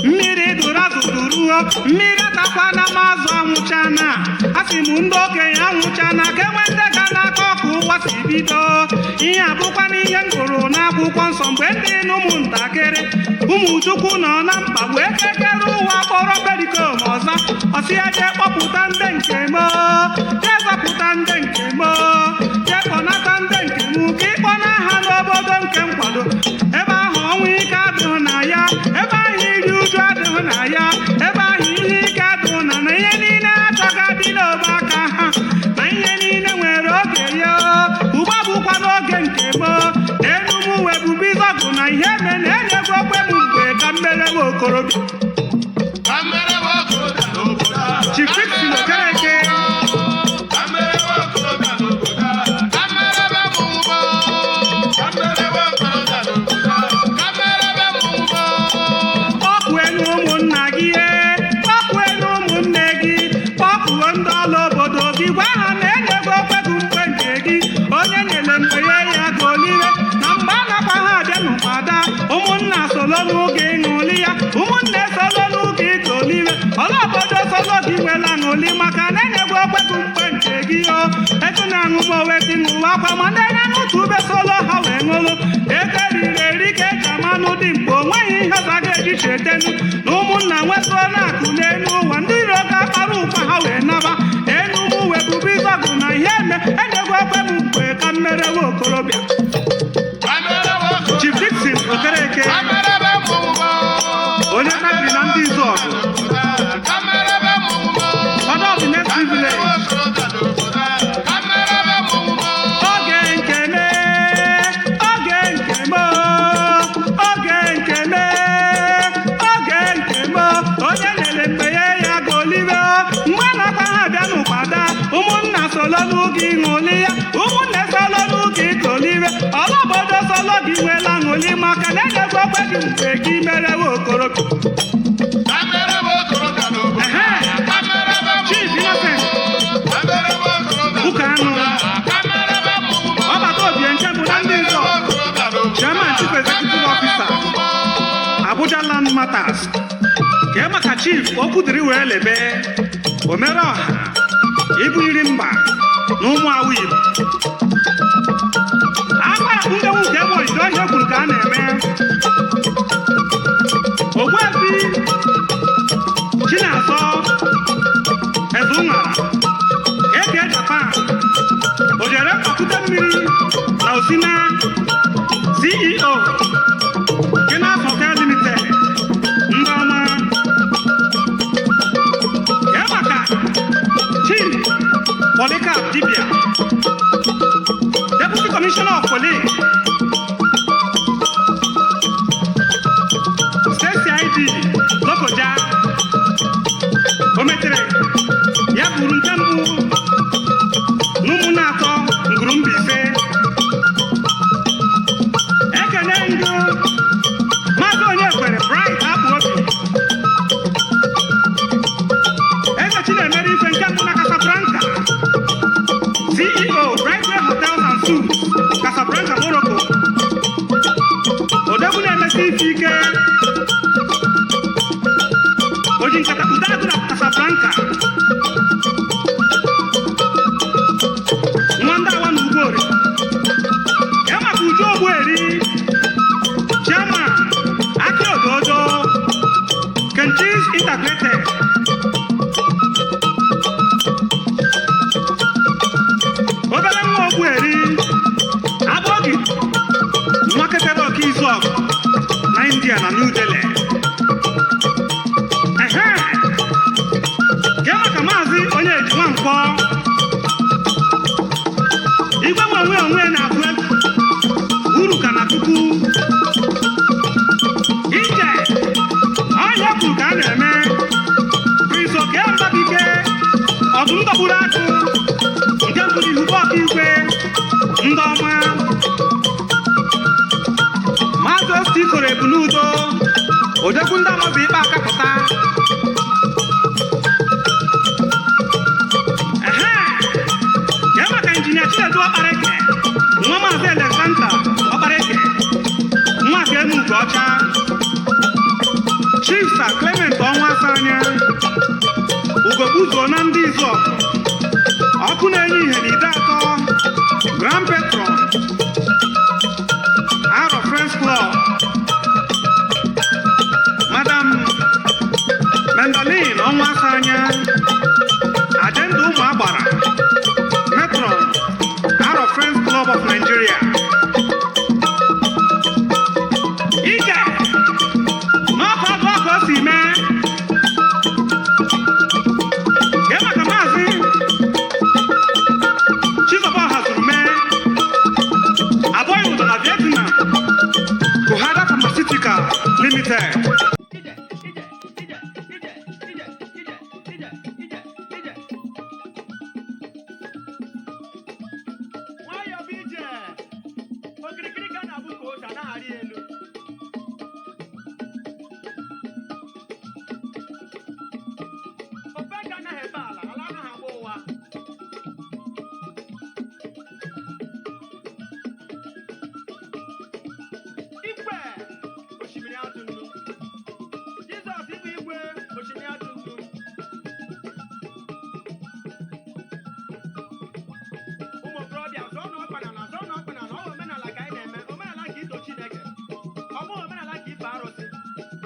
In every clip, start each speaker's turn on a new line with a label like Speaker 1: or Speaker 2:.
Speaker 1: Mmiri dụrụ azụ duruo, mmiri atakwana m azụ anwụchana. Asị m ndị okenye anwụchana ka enwe ndị ga n'aka ọkụ ụwa si bido. Ihe abụkwana ihe m gụrụ n'akwụkwọ nsọ mgbe ndị na ụmụntakịrị ụmụ Chukwu nọ na mkpagbu. Ekekere ụwa kpọrọ perikom ọzọ, ọsị ya jee kpọpụta ndị nke m, jee zọpụta ndị nke m, jee kpọnata ndị nke m, ka ịkpọna ha n'obodo nke nkwado. Ebe ahụ ọnwụ ike adịghị na ya, ebe ahụ iri uju adịghị na ya, ebe ahụ ihe ike adịghị na ihe niile achọghị adị n'obe aka ha, na ihe niile nwere oge ya. Ugbu a bụkwa n'oge nke m. Enu m wee bube ịzọgụ na ihe eme na enyego okwe m mgbe ka mmere m okorobịa.
Speaker 2: Ka mere nwa okorobịa n'obodo a.
Speaker 1: Chief Fixin Okereke.
Speaker 2: Ka mere nwa okorobịa n'obodo a. Ka mere ebe mmọnwụ bụ. Ka mere nwa okorobịa n'obodo a. Ka mere ebe mmọnwụ bụ.
Speaker 1: Kpọkuo elu ụmụnna gị, kpọkuo elu ụmụnne gị, kpọkuo ndị ọrụ obodo gị, gwa ha na enyego okwe gị mgbe nke gị. Onye nyere mgbe ya ya ka oliwe na mgbe a nakwa ha abịa n'ụkwada. Ụmụnna solo n'oge ịṅụli ya, ụmụnne solo n'oge ịgoliwe, ọla obodo solo gị nwela aṅụli, maka na enyego okwe gị mgbe nke gị. O etu na-aṅụ m oweti ṅụwa akwa, ma ndị na-aṅụtụ ube solo ha wee ṅụlụ. Ego eriri eri ka eji amanụ dị mkpa. O nweghị ihe ọzọ a ga-eji chetenu na ụmụnna nwetụọ na-akụ n'elu ụwa. Ndị iro ga-akpara ụkwa ha wee naba enu m wee bube ịzọgụ na ihe eme enyego okwe m mgbe ka mmerewe okorobịa.
Speaker 2: Ka mere nwa okorobịa.
Speaker 1: Chief Dixon Okereke,
Speaker 2: Ka mere ebe mmọnwụ bụ.
Speaker 1: onye tabiri na ndị Izọgụ,
Speaker 2: Ka mere ebe mmọnwụ bụ.
Speaker 1: father of the next
Speaker 2: Ka mere nwa
Speaker 1: privilege.
Speaker 2: okorobịa n'obodo a. Ka mere ebe mmọnwụ bụ.
Speaker 1: Oge nke me, oge nke m, oge nke me, oge nke m. Onye nyere mgbe ya ya golibe mgbe nakwa ha bịa n'ụkwada. Ụmụnna solo n'oge ịṅụli ya, ụmụnne solo n'oge ịgolibe, ọla obodo solo gị nwela ṅụli, maka na enyego okwe gị mgbe gị merewe okorobịa.
Speaker 2: Ka mere nwa okorobịa n'obodo a.
Speaker 1: Ehe.
Speaker 2: Ka mere ebe mmọnwụ
Speaker 1: Chief
Speaker 2: bụ.
Speaker 1: Innocent
Speaker 2: Ka mere nwa okorobịa
Speaker 1: Ụka anụ.
Speaker 2: n'obodo a. Ka mere ebe mmọnwụ bụ.
Speaker 1: Ọbata obie nke mbụ na ndị Nzọ, Chairman, Chief Executive Officer, Abuja Land Matters. Kee maka Chief Okwudiri wee lebe omere ọha ibu iri mba na ụmụ awụ Igbo agbara ndị nwuke ebe oyido ihe kwuru ka a na-eme. Ogbuefi Chinazọ Eze Ụṅara Eke Japan ojere mkpakute mmiri na Osina, CEO, Kenas Hotel Limited, ndị ọma. Kee maka Chief Polycarp Dibia, Deputy Commissioner of Police, State CID, Lokoja. O metere ya bụrụ nke mbụ n'ụmụnne atọ nguru Mbaise. Ekene ndụ Maazị Onye Kwere Bright Akpụ Obi Eze Chinemere Ife nke mbụ na Casablanca, CEO, Brightway Hotels and Suites, Casablanca, Morocco. Odogwu na-emesi ife ike, o ji nkata kpụta agụ na Casablanca. Nwa ndị awa na Ugwuori ya maka Uju Ogbueri, Chairman, Aki Ododo Kenchis Integrated. Obere nwa Ogbueri Abọgị nwa ketere ọka izu ọgụ na India na New Delhi. Ehe, kee maka Maazị Onye Eji Nwankwọ Igwe nwe onwe onwe na-atụ egwu uru ka na tupu ije ọhịa kwuru ka a na-eme. Prince Oke Mbabike, ọdụm dọgburu agụ nke mbụ n'ihu bụ ọka igwe, ndị ọma. Maazị Osti koro ebu n'udo odegwu ndị amabụ ikpe akapụta. Ehe, kee maka Injinia Chinedu Ọkpareke, nwa Maazị Alexander Ọkpareke, nwa Kenu Ugoọcha. Chief Sir Clement Ọnwasanya, Ugogbuzuo na ndị Izọgụ, ọkụ na-enye ihe n'Ideato, Grand Patron, Aro Friends Club. Madam Mendolin Ọnwasanya, Ajenda Ụmụ Agbara, Metron, Aro Friends Club of Nigeria. Ije n'ọkụ ọkụ ọkụ o si mee. Gee maka Maazị Chizoba hazuru mee abụghị ụdọ na Vietnam, Kohada Pharmaceutical Limited.
Speaker 3: Ije, ije, ije, ije, ije, ije, ije, ije, ije. Nwayọọ bụ ije. Okirikiri ka a na-abụ ka ose anaghị arị elu. Ofe ka anaghị efe ala, ala anaghị agba ụwa. Ikwe osimiri atụ nnu. Jizọs ịbụ igwe osimiri atụ nnu. Ụmụ okorobịa, zọọnụ ọkpa n'ala, zọọnụ ọkpa n'ala. Ọ bụ omenala ka anyị na-eme, omenala ka ito Chineke. Ọ bụghị omenala ka ife arụsị.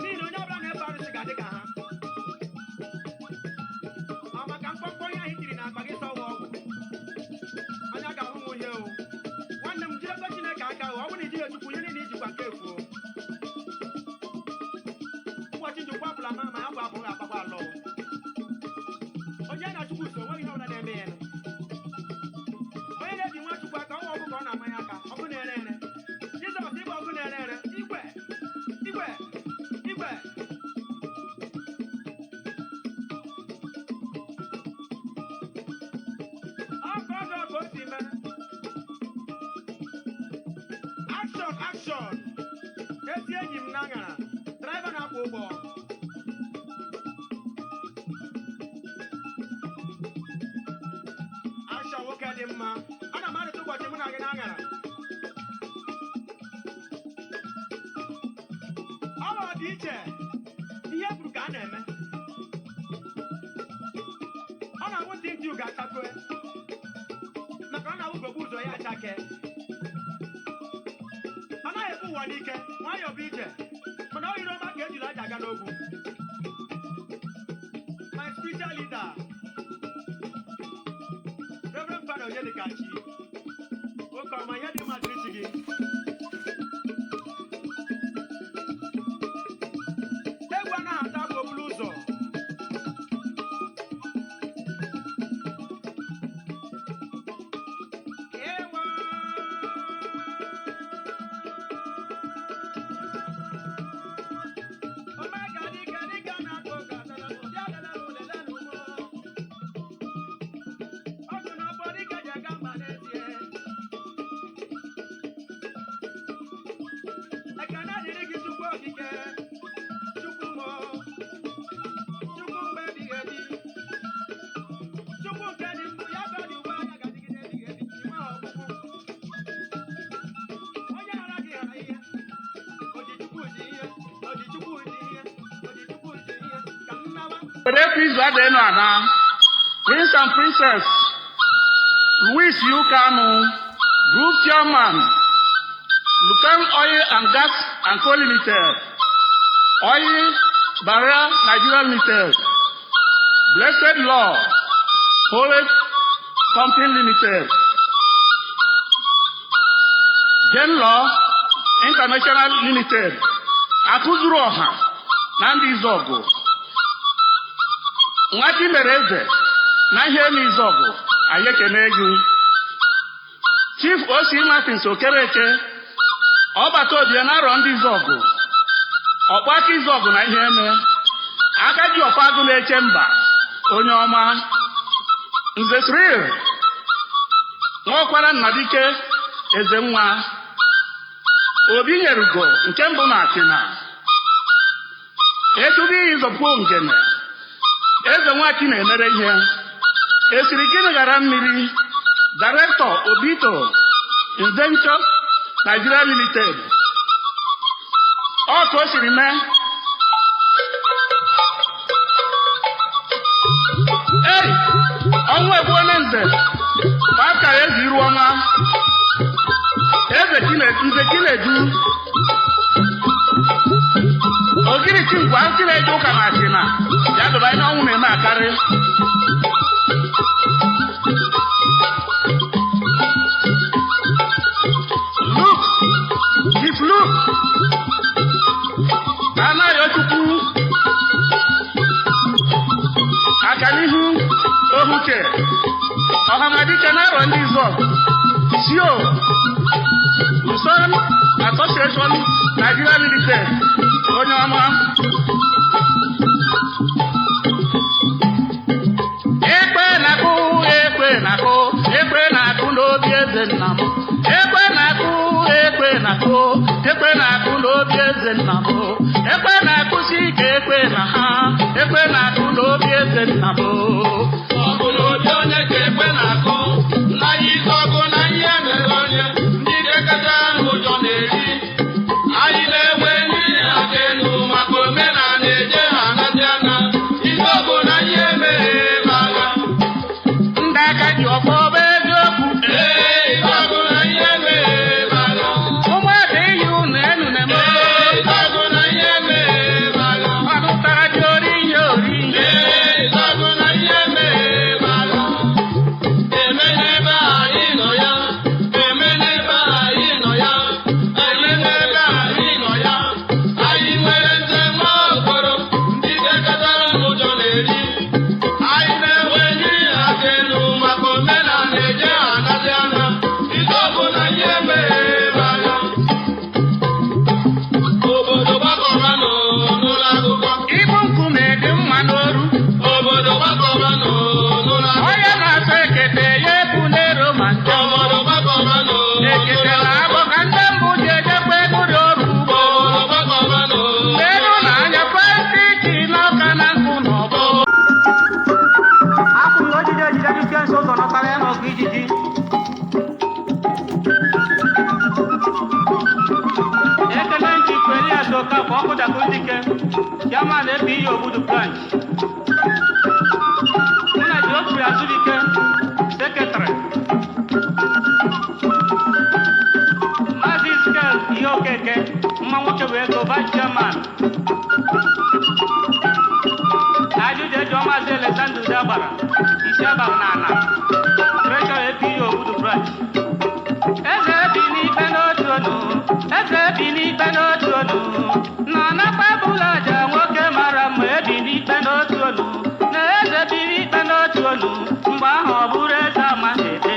Speaker 3: N'ihi na onye ọbụla na-efe arụsị ga-adị ka ha. Ọ maka mkpọmkpọ ihe ahụ i tiri n'akpa gị sọwa ọgwụ. Anya ga-ahụ m uhie o. Nwanne m, jidekwa Chineke aka o. Ọ bụrụ na ijighị Chukwu, ihe niile ijikwa nke efuo. Ụbọchị njikwa apụla ma ma abụ abụghị akpakwa alọ. Onye na Chukwu so, onweghị ihe ọbụla na-eme ya. Onye na-ebi nwa Chukwu aka, ọnwa ọgụ ka ọ na-amanye aka, ọkụ na-ere ere. Jizọs ịgba ọkụ na-ere ere, igwe, igwe, igwe. Ọkụ ọjọọ ka o si mee. Action, action. Ezi enyi m n'aṅara, driver na-akwọ ụgbọ. Action nwoke dị mma. Ana m arịta ụbọchị mụ na gị n'aṅara. Ọ bụ dị iche ihe kwuru ka a na-eme. Ọ na-awụ ntị ntị ga-achakwe maka ọ na-awụ gogbu ụzọ ya achake. Ọ naghị ebu ụwa n'ike, nwayọọ bụ ije, mana ọ yiri ọma ka ejula aja aga n'ogwu. My spiritual leader, Reverend Father Onyedikachi, oke ọma, ihe dị mma dịrị chi gị. Egwu anaghị ata agba obulu ụzọ. Ewo! Omega dike dike na-atụ ụka dala m, bịa lele m, lele m mụ. Ọgụ na ọbọ dike ji aga mba n'ezie. Ekene dịrị gị, Chukwu okike, Chukwu mụ, Chukwu mgbe ebighị ebi. Chukwu nke dị mbụ, ya ka ọ dị ugbu a, ya ga-adịgide ebighị ebi, inwe ọgwụgwụ. Onye ghara gị ghara ihe. Oji Chukwu ji ihe, oji Chukwu ji ihe, oji Chukwu ji ihe, ka m nawa.
Speaker 2: Were izu adịnụ ana, Prince and Princess Louis U. Kanu, Group Chairman, Lucan Oil and Gas and Co Limited, Oil Barra Nigeria Limited, Blessed Law Holy Company Limited, Gen Law International Limited, Akụzuru Ọha na ndị Izọgụ, nwa mere eze na ihe eme Izọgụ, anyị ekene gị. Chief Osi Martins Okereke, ọbata obie na arọ ndị Izọgụ, ọkpaka Izọgụ na ihe eme, aka ji ọfọ agụ na-eche mba, onye ọma. Nze Cyril Nwaọkwara Nnadike, eze nwa Obi nyerugo nke mbụ na Akịna, etubu ịzọpụ ngene, eze nwachi na-emere ihe esiri gịnị ghara mmiri, Director, Obito Nzencho Nigeria Limited. Ọ ka o siri mee. Ei, ọnwụ egbuola nze paka eze iru ọma, eze nze Chinedu ogirichi ngwa ntị na-eje ụka na achịna ya dọba ihe ọnwụ na-eme akarị. Luke, Chief Luke Anayochukwu Akanihu Ohuche Ọhamadike na-arọ ndị Izọgụ, CEO, Uson Association Nigeria Limited, onye ọma. Ekwe na-akụ, ekwe na-akụ, ekwe na-akụ n'obi eze nna m. Ekwe na-akụ, ekwe na-akụ, ekwe na-akụ n'obi eze nna m. Ekwe na-akụsi ike, ekwe na ha, ekwe na-akụ n'obi eze nna m.
Speaker 4: Ọ bụ n'obi onye ka ekwe na-akụ na ike ọgụ na ihe mere onye ndị ga-eketa n'ụjọ na-eri. Anyị na-enwe n'ihi aka elu maka omenala eje ha anadị ana ike ọgụ na ihe mere ebe agha.
Speaker 2: Ndị aka ji ọfọ bụ eziokwu.
Speaker 4: Ee, ike ọgụ na ihe mere ebe agha.
Speaker 2: Ụmụada iyi unu enu na-eme.
Speaker 4: Ee, ike ọgụ na ihe mere ebe agha.
Speaker 2: Ọnụ tara ji ori ihe ori ihe.
Speaker 4: Ee, ike ọgụ na ihe mere ebe agha. Eme n'ebe anyị nọ ya. Eme n'ebe anyị nọ ya. Eme n'ebe anyị nọ ya. Anyị nwere nze nwa okoro, ndị dekọtara n'ụjọ na-eri. Anyị na-enwe ndị aka elu maka omenala eje anadị anya. Ike ọgụ na ihe mere ebe agha. Obodo gbakọbanụ n'ụlọ akụkọ.
Speaker 2: Ibu nkume dị mma n'oru.
Speaker 4: Obodo gbakọbanụ n'ụlọ akụkọ.
Speaker 2: Onye na-asọ ekete ya ebu n'ero ma nje.
Speaker 4: Obodo gbakọbanụ
Speaker 2: Ekete
Speaker 4: n'ụlọ
Speaker 2: na-abụ
Speaker 4: akụkọ.
Speaker 2: ka ndị mbụ ji ejekwa egwuri ọrụ ugbo.
Speaker 4: Obodo gbakọbanụ.
Speaker 2: Elu na anya plastik n'ọka na nkụ n'ọbọ.
Speaker 3: Akwụghị ojiji ejije dike nso ụzọ nọtara ya n'ọgụ ijiji. Ekene nchikwu Elias Okafor ọkụdakụ dike, chairman APU Obudu branch. Mụ na Geoffrey Azubike, secretary. Maazị Skel ihe Okeke, mma nwoke bụ ego, vice chairman. Ajụjụ ejụọ Maazị Alexander Udeagbara, isi agbara n'ala, treasurer APU Obudu branch. Eze bi n'ikpe n'otu onu, eze bi n'ikpe n'otu onu, na anakpa bụla aja nwoke mara mma ebi n'ikpe n'otu onu, na eze biri ikpe n'otu onu, mgbe ahụ ọ bụrụ eze amaghị ede.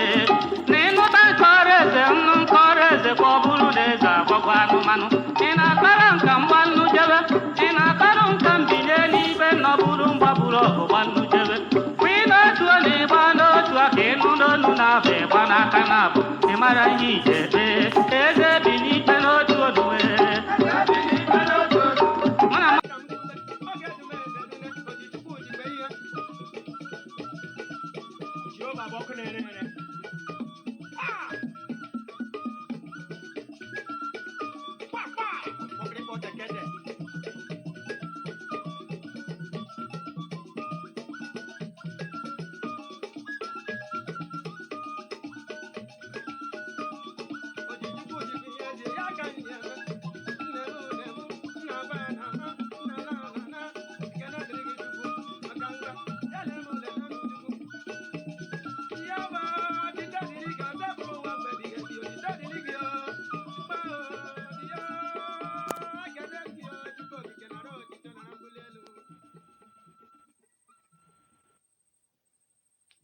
Speaker 3: Na ịnụta nkọrọ eze nnu nkọrọ eze ka ọ bụrụ na eze agwagwa anụmanụ. Ị na-akpara nka mgbannu jebe, ị na-akparụ nka mbinye n'ikpe nọbụrụ mgbabụrụ ọgụ gbannu jebe. Kwa ị n'otu olu ịgba n'otu aka ịnụ n'onu na-abụ ịgba n'aka na-abụ ị mara ihe ije ekpe eze bi n'ikpe n'otu onu ee. Mụ na
Speaker 1: Jehova bụ ọkụ na-ere ere. Ah! Kwa, kwa! Ọkịrịkọ tekede.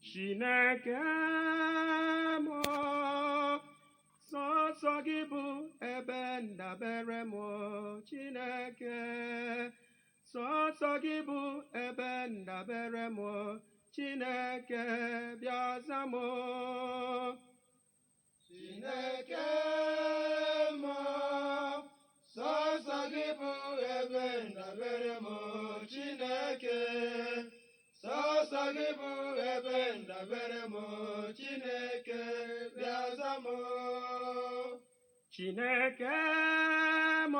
Speaker 1: Chineke m, sọsọ gị bụ ebe ndabere m. Chineke, sọsọ gị bụ ebe ndabere m. Chineke, bịa za m.
Speaker 4: Chineke m, sọsọ gị bụ ebe ndabere m. Chineke, sọsọ gị bụ ebe ndabere m. Chineke, bịa za m.
Speaker 1: Chineke m,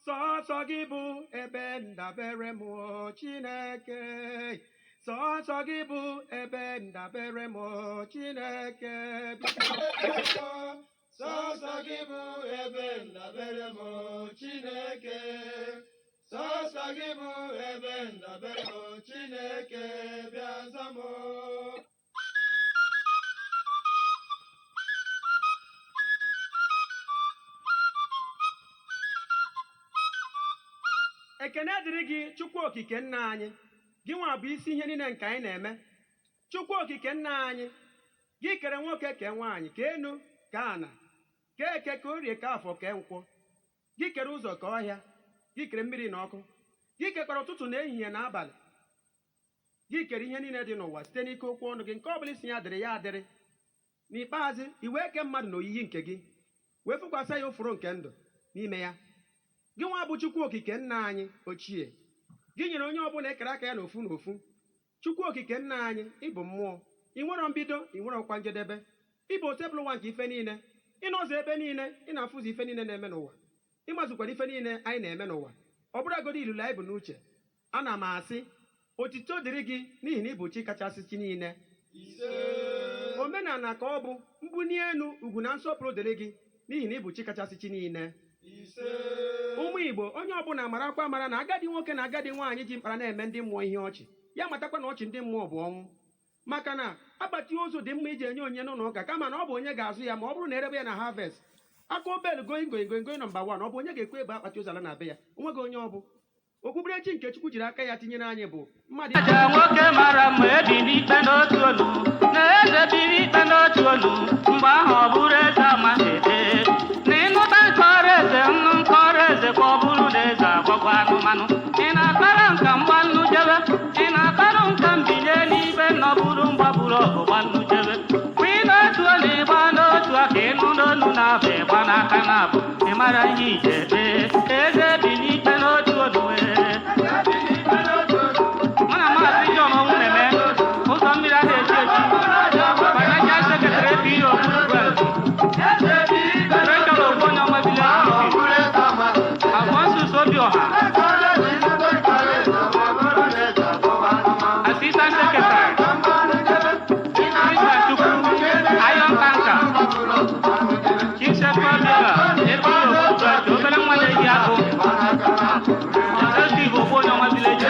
Speaker 1: sọsọ gị bụ ebe ndabere m. Chineke,
Speaker 3: Sọsọ gị bụ ebe ndabere m, Chineke biko. Sọsọ gị bụ ebe ndabere m, Chineke. Sọsọ gị bụ ebe ndabere m, Chineke, bịa za m.
Speaker 5: Ekene dịrị gị, Chukwu Okike nna anyị. Gị nwa bụ isi ihe niile nke anyị na-eme. Chukwu Okike nna anyị, gị kere nwoke, kee nwaanyị, kee enu, kee ana, kee eke, ka orie, ka afọ, kee nkwọ. Gị kere ụzọ, ka ọhịa. Gị kere mmiri na ọkụ. Gị kekwara ụtụtụ na ehihie na abalị. Gị kere ihe niile dị n'ụwa site n'ike okwu ọnụ gị. Nke ọ bụla isi ya dịrị, ya adịrị. N'ikpeazụ, i wee kee mmadụ na oyiyi nke gị, wee fụkwasị ya ụfụrụ nke ndụ n'ime ya. Gị nwa bụ Chukwu Okike nna anyị ochie. Gị nyere onye ọbụla ekere aka ya n'ofu n'ofu. Chukwu Okike nna anyị, ịbụ mmụọ. Ị nwere mbido, ị nwere ọkwa njedebe. Ịbụ osebụlụwa nke ife niile. Ịnọzọ ebe niile, ị na-afụzi ife niile na-eme n'ụwa. Ịmazukwara ife niile anyị na-eme n'ụwa, ọ bụrụgodo ilulu anyị bụ n'uche. Ana m asị otito dịrị gị, n'ihi na ịbụ chi kachasị chi niile. Omenala ka ọ bụ mbuli elu, ugwu na nsọpụrụ dịrị gị, n'ihi na ịbụ chi kachasị chi niile. Ụmụ Igbo, onye ọbụla marakwa mara na agadi nwoke na agadi nwaanyị ji mkpara na-eme ndị mmụọ ihe ọchị, ya matakwa na ọchị ndị mmụọ bụ ọnwụ. Maka na akpati ozu dị mma iji enye onye n'ụlọ ụka, kama na ọ bụ onye ga-azụ ya ma ọ bụrụ na erebe ya na harvest. Aka obel going, going, going, going number one. Ọ bụ onye ga-ekwe ebe akpati ozu ala na be ya? Onweghị onye ọ bụ. Okpukperechi nke Chukwu jiri aka ya tinyere anyị bụ mmadụ.
Speaker 1: Aja nwoke mara mma ebi n'ikpe n'otu olu na eze biri ikpe n'otu olu. Mgbe ahụ ọ bụrụ eze amaghị ede na ịnụta nkọrọ eze nnu nkọrọ eze ka ọ bụrụ na eze agwagwa anụmanụ. Ị na-akpara nka mgbannu jebe, ị na-akparụ nka mbinye n'ikpe nọbụrụ mgbaburu ọgụ gbannu jebe. Kwa ị n'otu olu ịgba n'otu aka, ịnụ n'olu na-abụ ịgba n'aka na-abụ, ị mara ihe ije ekpe. Eze bi n'ikpe n'otu olu wee. Mụ na Maazị John Onwuneme, ụzọ mmiri ahụ echi echi, Financial Secretary APO Branch, Treasurer Ogbonye Village Committee, Alphonsus Obioha, Assistant Secretary, Christian Chukwu, Iron Tanker, Chief Secretary APO Branch, obere nwa na-eji agụ, Executive Ogbonye Village.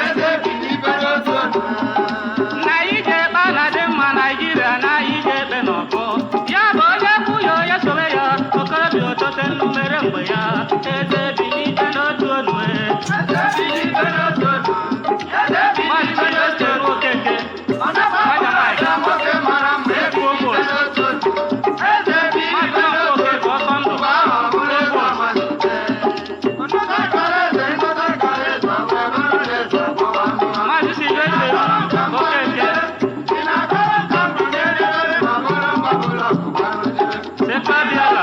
Speaker 1: Na ije ekpe na dị mma Naijiria, na ije ekpe n'ọkụ ya bụ onye kwu ya, onye sobe ya. Okorobịa otote nnu mere mgbe ya. Eze bi n'ikpe n'otu olu. Maazị Sylvester Okeke, Maja Mike, Provost, Maazị Nwankwo Okeke, ọsọ ndụ, Provost, Maazị Sylvester Okeke, Sefa Biala,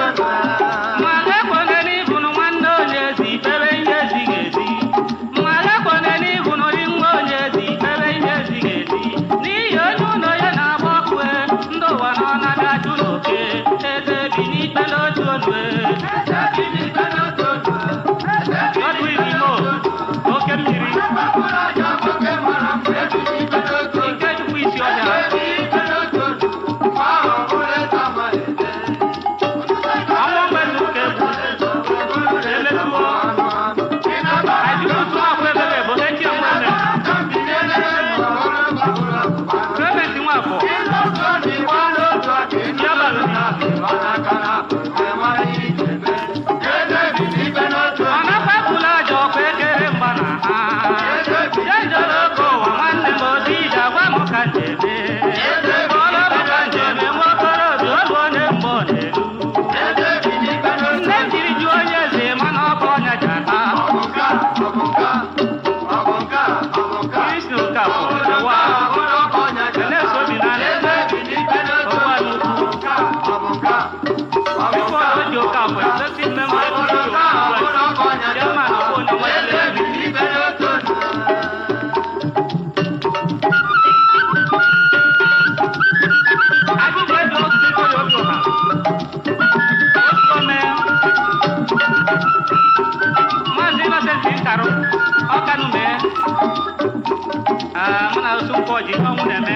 Speaker 1: Mmadụ ekwene n'ịbụnụ nwanne onye ezi ikpere ihe ezighị ezi. Mmadụ ekwene n'ịbụnụ dị nwa onye ezi ikpere ihe ezighị ezi. N'ihi onye ụlọ ya na-agba ọkụ e, ndị ụwa nọ na-abịa jụ n'oke. Eze bi n'ikpe n'otu olu e. Godwin Imo, oke mmiri, Ikechukwu isi ọhịa, ọnwa mgbezu ka egwu, emetuo, Ajibutu akwa ebebe bụ Etiọm Clement, Clement Nwafọ, Ọ nakwapụla aja ọkwa ekere mgba na ha. Jejere oke ụwa nwanne m ozi ije agwa m ka njeme. Ọlụ m ka njeme nwa okorobịa olu onye mgbe ọ na-eru. Nne m jiri jụọ onye eze mana ọ bụ ọnya ji ata. Kristi Okafọ, Ewa, Enes Obinna, Ọwa Nnukwu, Bifo Oji Okafọ, Executive Member Executive Chairman of Onye Nwanne. Ajụjụ ebe otu Victoria Obioha, otu ome,
Speaker 6: karụ ọkanụ mee. Mụ na otu nkwọ ji ihe ọnwụ na-eme.